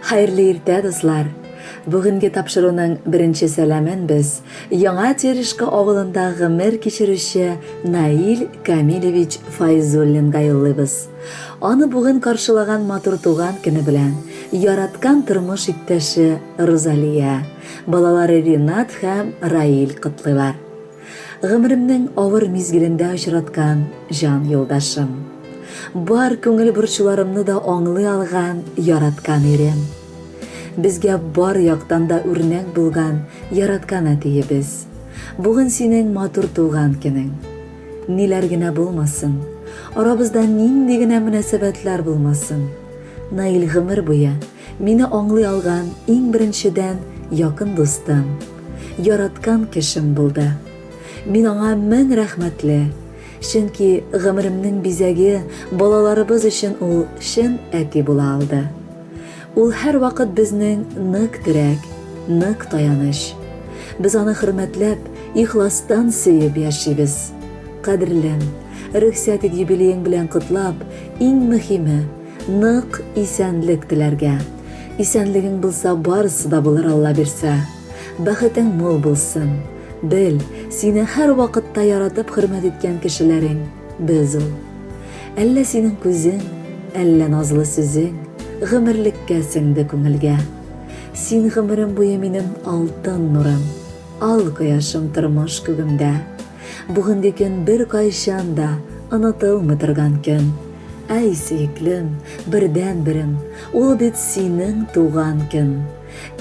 Хәерле иртә, дуслар! Бүгенге тапшыруның беренче сәламен без Яңа Терешка авылында гомер кичерүче Наил Камилевич Файзуллинга юллыйбыз. Аны бүген каршылаган матур туган көне белән яраткан тормыш иптәше Рузалия, балалары Ринат һәм Раил котлыйлар. Гомеремнең авыр мизгелендә очраткан җан юлдашым. Бар күңел борчуларымны да аңлый алган яраткан ирем. Безгә бар яктан да үрнәк булган яраткан әтиебез. Бүген синең матур туган көнең. Ниләр генә булмасын, арабызда нинди генә мөнәсәбәтләр булмасын, Наил гомер буе мине аңлый алган иң беренчедән якын дустым, яраткан кешем булды. Мин аңа мең рәхмәтле, чөнки гомеремнең бизәге, балаларыбыз өчен ул чын әти була алды. Ул һәрвакыт безнең нык терәк, нык таяныч. Без аны хөрмәтләп, ихластан сөеп яшибез. Кадерлем, рөхсәт ит юбилеең белән котлап, иң мөһиме, нык исәнлек теләргә. Исәнлегең булса, барысы да булыр, Алла бирсә. Бәхетең мул булсын. Бел, сине һәрвакытта яратып хөрмәт иткән кешеләрең без ул. Әллә синең күзең, әллә назлы сүзең гомерлеккә сеңде күңелгә. Син гомерем буе минем алтын нурым, ал кояшым тормыш күгемдә. Бүгенге көн беркайчан да онытылмый торган көн. Әй, сөеклем, бердәнберем, ул бит синең туган көн.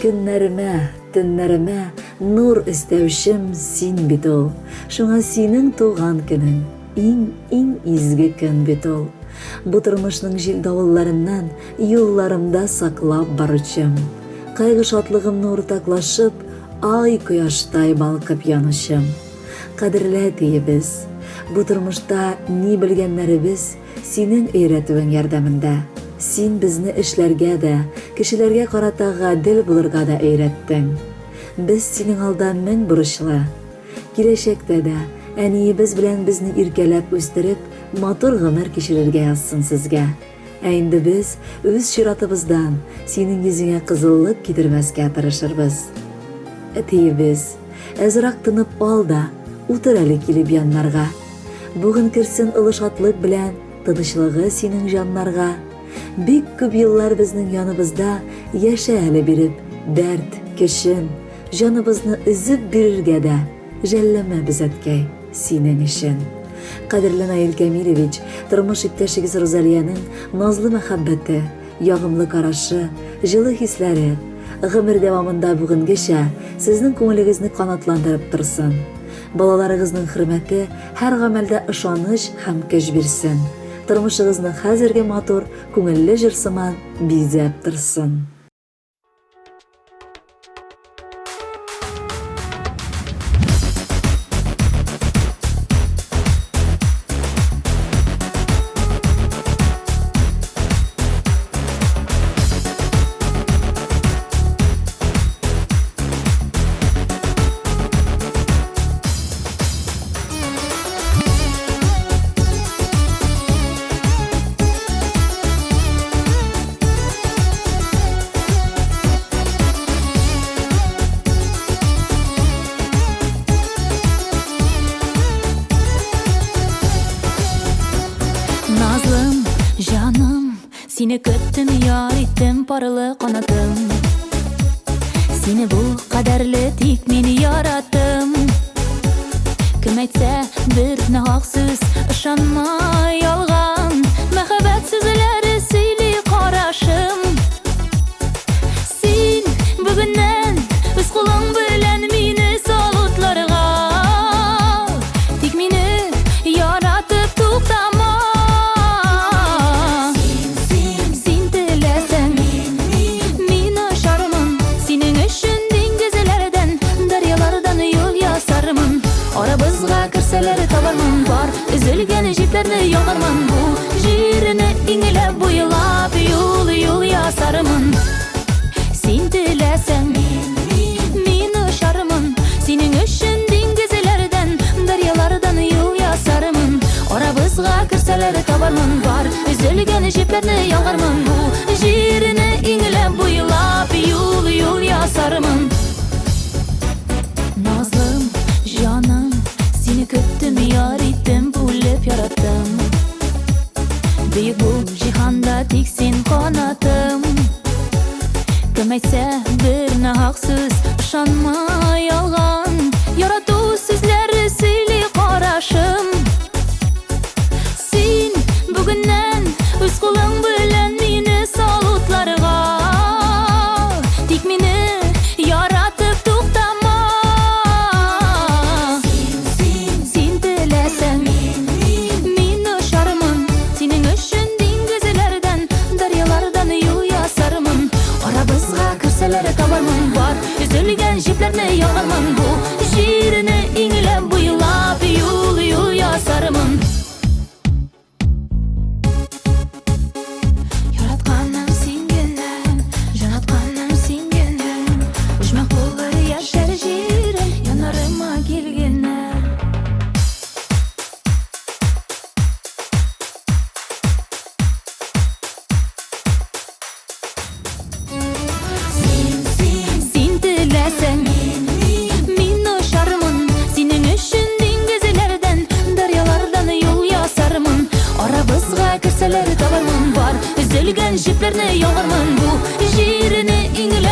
Көннәремә, төннәремә нур өстәүчем син бит ул. Шуңа синең туган көнең, иң, иң изге көн бит ул. Бу тормышның җил-давылларыннан юлларымда саклап баручым. Кайгы-шатлыгымны уртаклашып, ай кояштай балкып янучым. Кадерле әтиебез, бу тормышта ни белгәннәребез синең өйрәтүең ярдәмендә. Син безне эшләргә дә, кешеләргә карата гадел булырга да өйрәттең. Без синең алда мең бурычлы. Киләчәктә дә әниебез белән безне иркәләп үстереп, матур гомер кичерергә язсын сезгә. Ә инде без, үз чиратыбыздан, синең йөзеңә кызыллык китермәскә тырышырбыз. Әтиебез, әзрәк тынып ал да, утыр әле килеп яннарга. Бүген керсен олы шатлык белән тынычлыгы синең җаннарга. Бик күп еллар безнең яныбызда яшә әле биреп, дәрт, көчен, җаныбызны өзеп бирергә дә жәлләмәбез, әткәй, синең өчен. Кадерле Наил Кәмилевич, тормыш иптәшегез Рузалиянең назлы мәхәббәте, ягымлы карашы, җылы хисләре гомер дәвамында бүгенгечә сезнең күңелегезне канатландырып торсын. Балаларыгызның хөрмәте һәр гамәлдә ышаныч һәм көч бирсен. Тормышыгызны хәзерге матур, күңелле җыр сыман бизәп торсын. Назлым, җаным, сине көттем, яр иттем парлы канатым. Сине бу кадәрле тик мин яраттым. Кем әйтсә бер нахак сүз, ышанма ялган. Мәхәббәт сүзләре сөйли карашым. Син бүгеннән үз кулың белән мине сал утларга. Тик мине яратып туктама. Син, син теләсәң, мин очармын. Синең өчен диңгезләрдән, дәрьялардан юл ясармын. Арабызга керсәләр табармын бар өзелгән җепләрне ялгармын. Бу җирне иңләп буйлап юл-юл ясармын. Син теләсәң, мин очармын. Синең өчен диңгезләрдән, дәрьялардан юл ясармын. Арабызга керсәләр табармын бар өзелгән җепләрне ялгармын. Бу җирне иңләп иңләп буйлап юл юл ясармын. Назлым, җаным, сине көттем, яр иттем, бүлеп яраттым. Бөек бу җиһанда тик син канатым. Кем әйтсә бер нахак сүз, ышанма ялган. Ярату сүзләре сөйли карашым. Син бүгеннән үз кулың белән мине сал утларга. Тик мине яратып туктама. Син теләсәң, мин очармын. Синең өчен диңгезләрдән, дәрьялардан юл ясармын. Арабызга керсәләр табармын бар өзелгән җепләрне ялгармын. Бу җирне иңләп буйлап юл юл ясармын. Яратканым син генә, җанатканым син генә. Оҗмах булыр яшәр җирем, яннарыма кил генә. Син теләсәң, мин очармын. Синең өчен диңгезләрдән, дәрьялардан юл ясармын. Арабызга керсәләр табармын бар өзелгән җепләрне ялгармын. Бу җирне иңләп